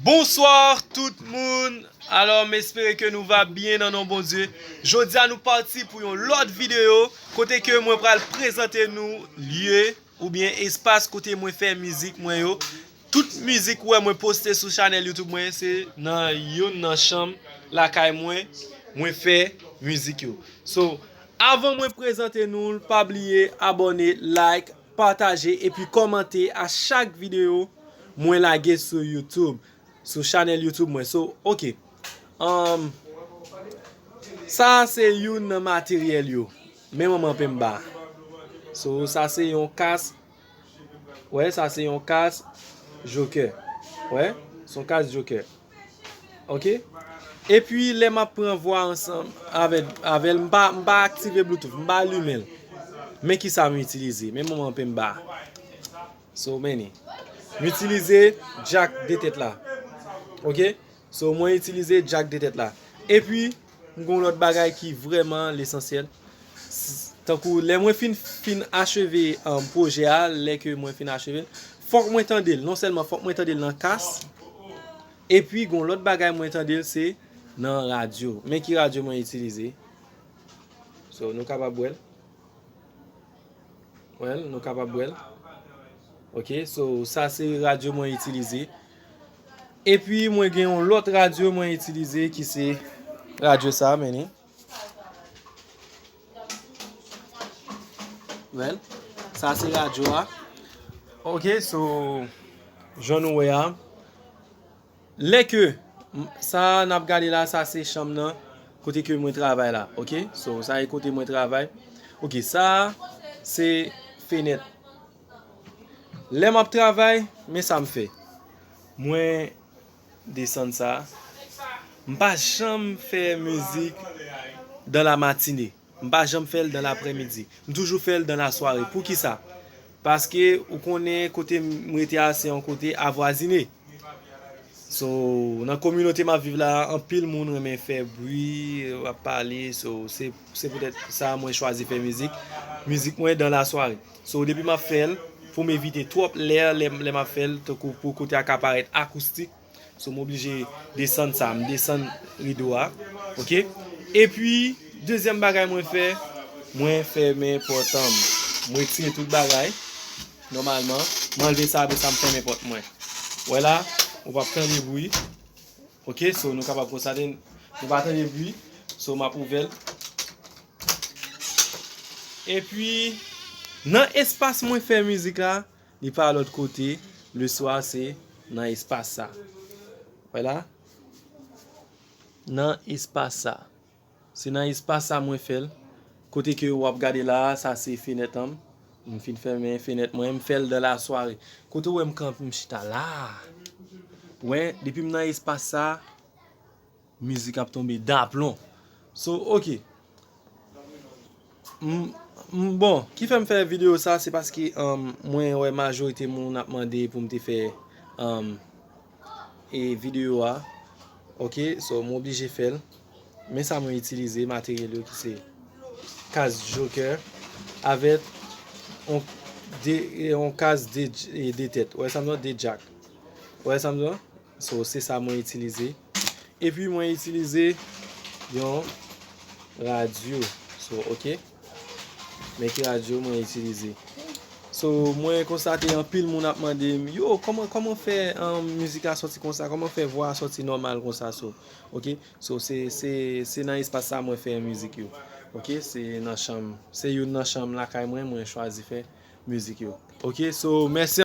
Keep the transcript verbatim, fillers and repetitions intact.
Bonsoir tout moun. Alò, m espere ke nou va byen nan non Bondye. Jodi a nou pati pou yon lòt videyo kote ke mwen pral prezante nou lye oubyen espas kote mwen fè mizik mwen yo. Tout mizik ou wè mwen poste sou chanèl YouTube mwen, se nan youn nan chanm lakay mwen, mwen fè mizik yo. So, avan mwen prezante nou l, pa bliye abòne, like, pataje epi kòmante a chak videyo mwen lage sou YouTube, sou chanèl YouTube mwen. So, ok. Um, sa a se youn nan materyèl yo. Men manman penba. So, sa se yon kas. Wè, sa se yon kas jokè. Wè, se yon kas jokè. Ok? Epi, lè m ap pran vwa ansanm avè, avè l, m pa, m pa aktive Bluetooth, m pa alimen l. Men ki sa m itilize, men manman penba. So many. M itilize jack de tèt la. Ok? So, mwen itilize jack de tèt la. Epi, m gen yon lòt bagay ki vrèman lesansyèl. S-, tankou, lè mwen fin, fin acheve, um, pwojè a, lè ke mwen fin acheve l, fòk mwen tande l. Non sèlman fòk mwen tande l nan kas, epi gen yon lòt bagay mwen tande l, se nan radyo. Men ki radyo mwen itilize. So, nou kapab wè l. Well, nou kapab wè l. Ok, so, sa se radyo mwen itilize. Epi, mwen gen yon lòt radyo mwen itilize ki se radyo sa, men ni. Well, sa se radyo a. Ok, so, jan nou wè a, lè ke, m, sa n ap gade la, sa se chanm nan, kote ke mwen travay la, ok? So, sa e kote mwen travay. Ok, sa se fenèt. Lè m ap travay, men sa m fè. Mwen desann sa. M pa janm fè mizik dan la matine. M pa janm fè l dan laprèmidi. M toujou fè l dan lasware. Poukisa? Paske ou konnen kote m rete a, se yon kote avwazine. So, nan kominote m ap viv la, anpil moun renmen fè bri, y ap pale. So, se, se poutèt sa mwen chwazi fè mizik. Mizik mwen dan lasware. So, depi m ap fè l, pou m evite twòp lè, lè, lè m ap fè l, tankou pou kote a ka parèt akoustik. So, m oblije desann sa, m desann rido a. Ok? Epi, dezyèm bagay mwen fè, mwen fèmen pòt an. M retire tout bagay. Nòmalman, m anlve sa, apre sa, m fèmen pòt mwen. Wè la, ou p ap tande bri. Ok, so, nou kapab konstate, nou pa tande bri. So, m ap ouvè l. Epi, nan espas mwen fè mizik la, li pa lòt kote, leswa se nan espas sa. Wè la? Nan espas sa. Se nan espas sa mwen fè l. Kote ke w ap gade la a, sa se fenèt an m. M fin fèmen fenèt mwen, m fè l dan lasware. Kote w wè m kanpe, m chita la a. Wè, depi m nan espas sa, mizik ap tonbe daplon. So, ok. M, m, bon, ki fè m fè videyo sa, se paske, um, mwen wè majorite moun ap mande pou m te fè, um, e videyo a. Ok, so m oblije fè l. Men sa mwen itilize, materyèl yo ki se kas jokè avèk on, de, on kas de, de tèt. Ou wè sa m di w, de jack. Ou wè sa m di w? So, se sa mwen itilize. Epi mwen itilize yon radyo. So, ok. Men ki radyo mwen itilize. So, mwen konstate anpil moun ap mande m, yo, kòman, kòman fè, um, mizik la sòti konsa? Kòman fè vwa a sòti nòmal konsa? So, ok. So, se, se, se nan espas sa mwen fè mizik yo. Ok. Se nan chanm, se youn nan chanm lakay mwen, mwen chwazi fè mizik yo. Ok. So, mèsi.